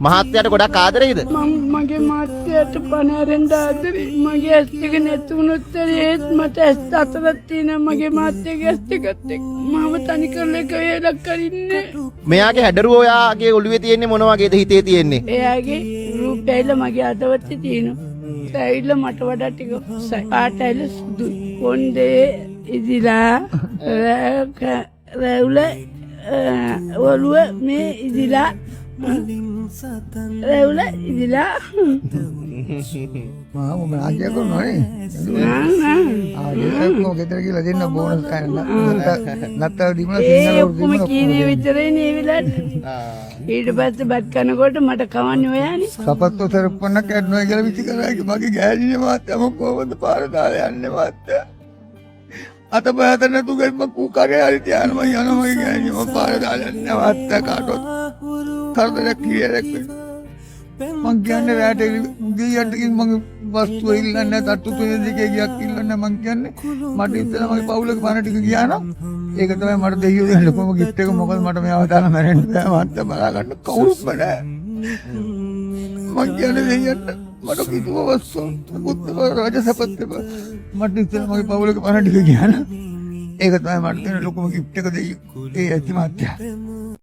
මහත්තයාට ගොඩක් ආදරෙයිද? මං මගේ මහත්තයාට පණ ඇරෙන්න ආදරේ. මගේ ඇස් දෙක නැති වුණොත් ඒත් මට ඇස් හතරක් තියෙනවා මගේ මහත්තයාගේ ඇස් දෙකත් එක්ක. මාව තනි කරලා එක වේලක් අරින්නේ. මෙයාගේ හැඩරුව ඔයාගේ ඔළුවේ තියෙන්නේ මොන වගේද හිතේ තියෙන්නේ? එයාගේ රූපය ඇවිල්ලා මගේ හදවතේ තියෙනවා. ඇවිල්ලා මට වඩා ටික උසයි. පාට ඇවිල්ලා සුදුයි. කොණ්ඩේ ඉදිලා රැවුල ඔළුව මේ ඉදිලා රැවුල ඉදිලා. මාම රාජ්‍ය කරනවා නේ. නෑ නෑ. ආ ගෙදර ගෙදර කියලා දෙන්න බෝනස් ගන්න. නත්තල් දීමලා ඒ සිංහල ඔක්කොම කීනේ විතරයි නේ වෙලාවට. ඊට පස්සේ බත් කනකොට මට කවන්නේ ඔයානේ. සපත්තු සරප්පන්න කැඩනවා කියලා විසි කරා. මගේ ගෑණිනේ මහත්තයා, මම කොහොමද පාර දාලා යන්නේ මහත්තයා? අත බය අත නැතු ගයි මම කූ කරේ හරි තියාන මම යනවා. මගේ ගෑණිනේ මම පාර දාලා යන්නේ මහත්තයා, කාටවත් කරදරයක් කිරියක් වෙන්නේ. මං කියන්නේ රැට දෙයියන්ට මං වස්තුව ඉල්ලන්නේ නැහැ, තට්ටු තුන දෙකේ ගියක් ඉල්ලන්නේ නැහැ. මං කියන්නේ මට ඉස්සෙල්ලා මගේ පවුලක පණ ටික ගියා නම් ඒක තමයි මට දෙයියෝ දෙන ලොකම ගිෆ්ට් එක. මොකද මට මෙයාව දාලා මැරෙන්න බෑ මහත්තයා, බලා ගන්න කවුරුත්ම නෑ. මං කියන්නේ දෙයියන්ට මට කිසිම වස්තුවක් මුකුත් එපා, රාජ සපත් එපා. මට ඉස්සෙල්ලා මගේ පවුලක පණ ටික ගියා නම් ඒක තමයි මට දෙන ලොකම ගිෆ්ට් එක දෙයියෝ. ඒ ඇති මහත්තයා.